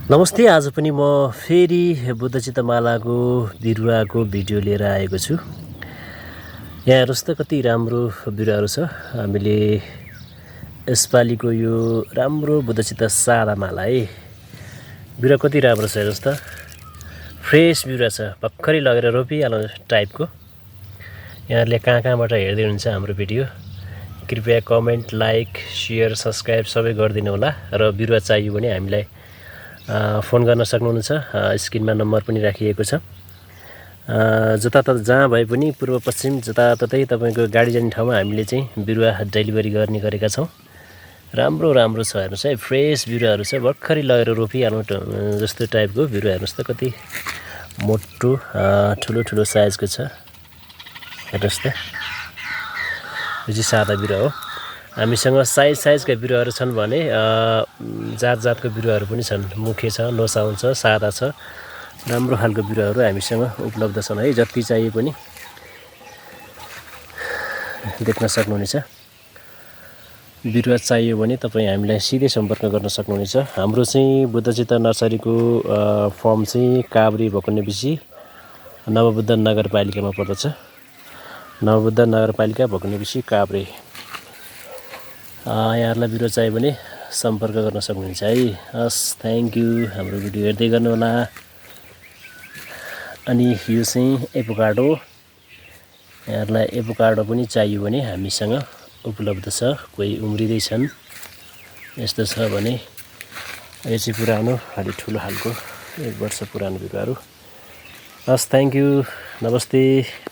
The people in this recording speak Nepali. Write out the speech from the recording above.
नमस्ते। आज पनि म फेरि बुद्धचित्त मालाको बिरुवाको भिडियो लिएर आएको छु। यहाँ हेर्नुहोस् त कति राम्रो बिरुवाहरू छ। हामीले यसपालिको यो राम्रो बुद्धचित्त सादा माला है, बिरुवा कति राम्रो छ हेर्नुहोस् त। फ्रेस बिरुवा छ, भर्खरै लगेर रोपिहाल्नु टाइपको। यहाँहरूले कहाँबाट हेर्दै हुनुहुन्छ हाम्रो भिडियो, कृपया कमेन्ट, लाइक, सेयर, सब्सक्राइब सबै गरिदिनु होला। र बिरुवा चाहियो भने हामीलाई फोन गर्न सक्नुहुन्छ। स्क्रिनमा नम्बर पनि राखिएको छ। जताततै जहाँ भए पनि पूर्व पश्चिम जताततै तपाईँको गाडी जाने ठाउँमा हामीले चाहिँ बिरुवा डेलिभरी गर्ने गरेका छौँ। राम्रो राम्रो छ हेर्नुहोस् है, फ्रेस बिरुवाहरू छ, भर्खरै लगेर रोपिहाल्नु जस्तो टाइपको बिरुवा। हेर्नुहोस् त कति मोटो ठुलो ठुलो साइजको छ। हेर्नुहोस् त, यो चाहिँ सादा बिरुवा हो। हामीसँग साइजका बिरुवाहरू छन् भने जातको बिरुवाहरू पनि छन्। मुखे छ, नोसाउन छ, सादा छ, राम्रो खालको बिरुवाहरू हामीसँग उपलब्ध छन् है। जति चाहिए पनि देख्न सक्नुहुनेछ। बिरुवा चाहियो भने तपाईँ हामीलाई सिधै सम्पर्क गर्न सक्नुहुनेछ। हाम्रो चाहिँ बुद्धचित्त नर्सरीको फर्म चाहिँ काभ्रे भकुण्डेबेसी नवबुद्ध नगरपालिकामा पर्दछ। नवबुद्ध नगरपालिका भकुण्डेबेसी काभ्रे। यहाँहरूलाई बिरुवा चाहियो भने सम्पर्क गर्न सक्नुहुन्छ है। हस्, थ्याङ्क यू। हाम्रो भिडियो हेर्दै गर्नु होला। अनि यो चाहिँ एभोकाडो, यहाँहरूलाई एभोकाडो पनि चाहियो भने हामीसँग उपलब्ध छ। कोही उम्रिँदैछन् यस्तो छ भने। यो चाहिँ पुरानो अलि ठुलो खालको 1 वर्ष पुरानो बिरुवाहरू। हस्, थ्याङ्क यू, नमस्ते।